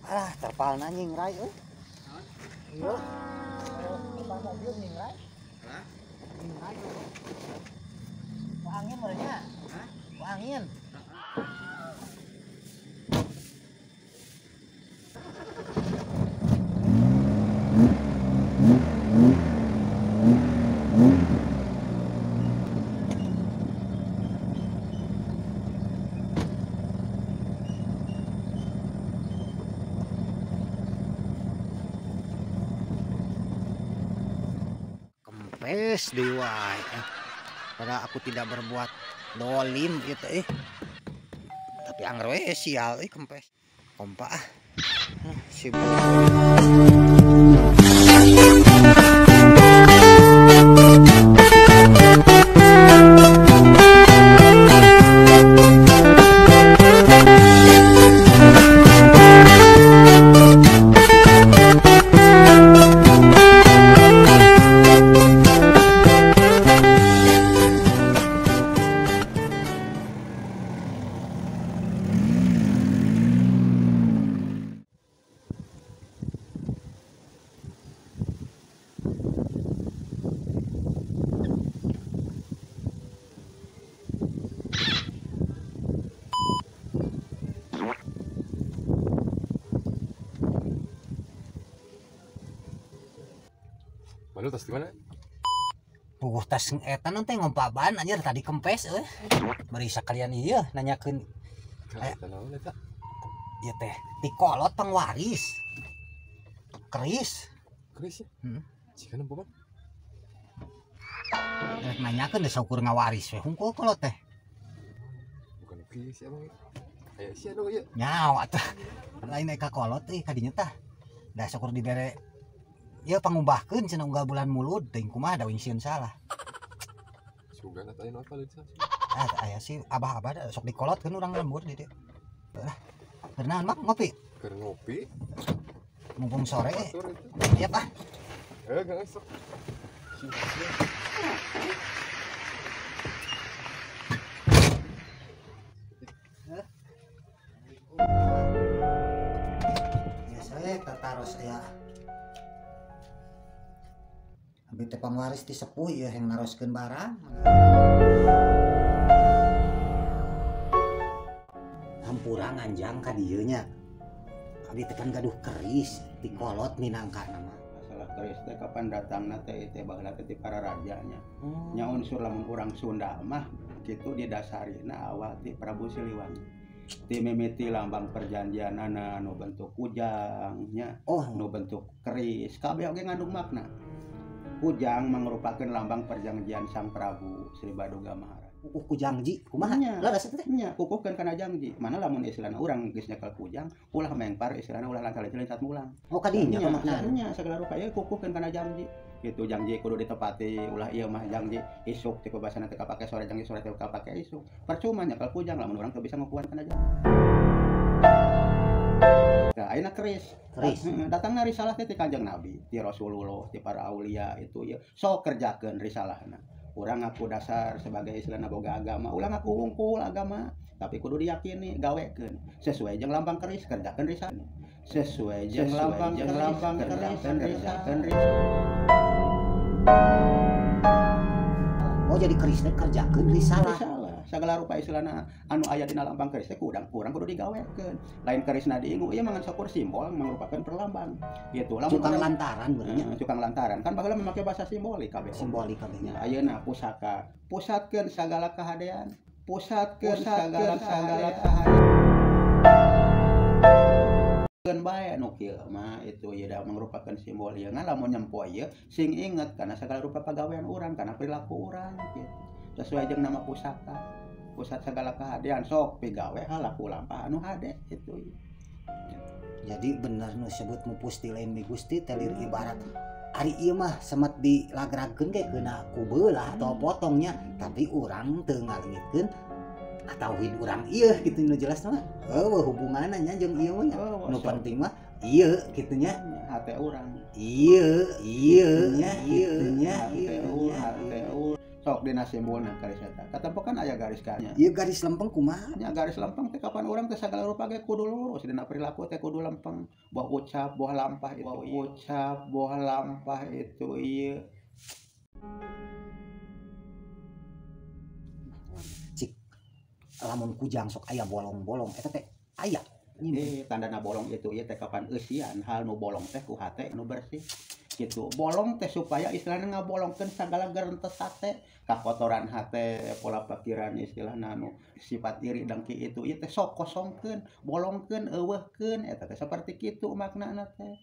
Ah, terpal anjing rai euy. Iya. Terpal mobil nyingrai. Hah? Nyingrai. Ku angin merenya. Hah? Ku angin. Kempes deui wae. Padahal aku tidak berbuat dolim gitu Tapi angger we sial kempes. Kompa ah. Sibuk. Baru tas di mana? Puguh tas eta non teh ngompaban anjir tadi kempes euy. Bari sakalian ieu nanyakeun. Eta naon eta? Ieu teh tikolot pangwaris. Keris. Keris ya? Heeh. Jika nempo bang. Rek nanyakeun da saukur ngawaris we hungkul kolot teh. Bukan keris emang. Aya sia dong ieu. Nyawa atuh. Lain eka kolot euy kadinya tah. Da saukur dibere ya pangubahkeun cenah unggal bulan mulud teuing kumaha da sieun salah. Sugan atuh aya nu apal deui. Ah aya sih abah-abah sok dikolotkeun urang lembur di dieu. Lah. Keur naon mak ngopi? Keur ngopi. Mumpung sore. Iya, Pak. Heuh, geus sok. Biasa we tataros aya. Abi teh pangwaris ti sepuh ieu yang naroskeun barang. Hampura nganjang ka dieu nya. Abi teh kan gaduh keris ti kolot minangka nama. Masalah keris teh kapan datangna teh teh baheula teh ti para raja nya. Nya unsur lamun urang Sunda mah kitu didasarina awal ti Prabu Siliwangi. Ti mimiti lambang perjanjianana nu bentuk kujang nya, nu bentuk keris, kabeh oge ngandung makna. Kujang merupakan lambang perjanjian Sang Prabu Sri Baduga Maharaja. Kukuh kujangji kumaha? Nya, leres eta teh? Nya, kukuhkeun kana jangji. Mana lamun istilahna urang geus nyekel kujang, ulah mengpar istilahna ulah lancar-lancar saat mulang. Oh kadinya maknana. Nya, segala rupa ieu kukuhkeun kana jangji. Gitu jangji kudu ditepati, ulah ieu mah jangji isuk teh kubasana teh kapake sore jangji sore teh kapake isuk. Percuma nyekel kujang lamun urang teu bisa ngukuhan kana jangji. Nah, ayeuna keris. Keris. Datangna risalah teh ti Kanjeng Nabi, ti Rasulullah, ti para aulia itu ya. Sok kerjakeun risalahna. Urang ngaku dasar sebagai istilahna boga agama, ulah ngaku hungkul agama, tapi kudu diyakini, gawekeun. Sesuai jeung lambang keris, kerjakeun risalah. Sesuai jeung lambang keris, kerjakeun risalah. Oh, jadi keris teh kerjakeun risalah. Segala rupa istilahna anu aya dina lambang keris teh kurang kudu digawekeun. Lain kerisna diingu ieu mah ngan sakur simbol merupakan perlambang. Gitu. Lamun cukang lantaran berarti. Cukang lantaran kan baheula memakai bahasa simbolik kabeh. Simbolik kabeh nya. Ayeuna pusaka, pusatkeun sagala kahadean, pusatkeun sagala kahadean. Bae nu kieu mah itu ieu da merupakan simbol ieu ngan lamun nyempo ieu sing inget kana sagala rupa pagawean urang, kana perilaku urang gitu. Sesuai jeung nama pusaka, pusat segala kehadean sok pigawe halaku lampah anu hade itu. Jadi bener nu sebut mupusti lain mi gusti telir ibarat ari ieu mah semet dilagragkeun ge keuna ku beulah atau potongnya, tapi urang teu ngalengitkeun tauhid urang ieu kitu nu jelas mah. Eueuh hubunganna nya jeung ieu mah nya. Nu penting mah ieu kitu nya hate urang. Ieu ieu nya ieu nya hate urang. Sok dina simbolna garis eta. Katempo kan aya garis kanya. Ieu garis lempeng kumaha? Nya garis lempeng teh kapan urang teh sagala rupa ge kudu lurus dina perilaku teh kudu lempeng. Boh ucap, boh lampah itu, ucap, boh lampah itu ieu. Cik lamun kujang sok aya bolong-bolong eta teh aya. Tandana bolong itu ieu teh kapan eusian hal nu bolong teh ku hate nu bersih. Gitu. Bolong teh supaya istilahna ngabolongkeun sagala gerentes hate, kakotoran hate, pola pikiran istilahna anu sifat iri dengki itu ieu teh sok kosongkeun, bolongkeun, eueuhkeun eta teh saperti kitu maknana teh.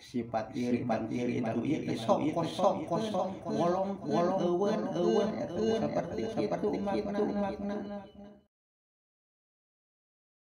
Sifat iri dengki itu ieu teh sok kosong kosong bolong bolong eueun eueuh eta saperti kitu maknana.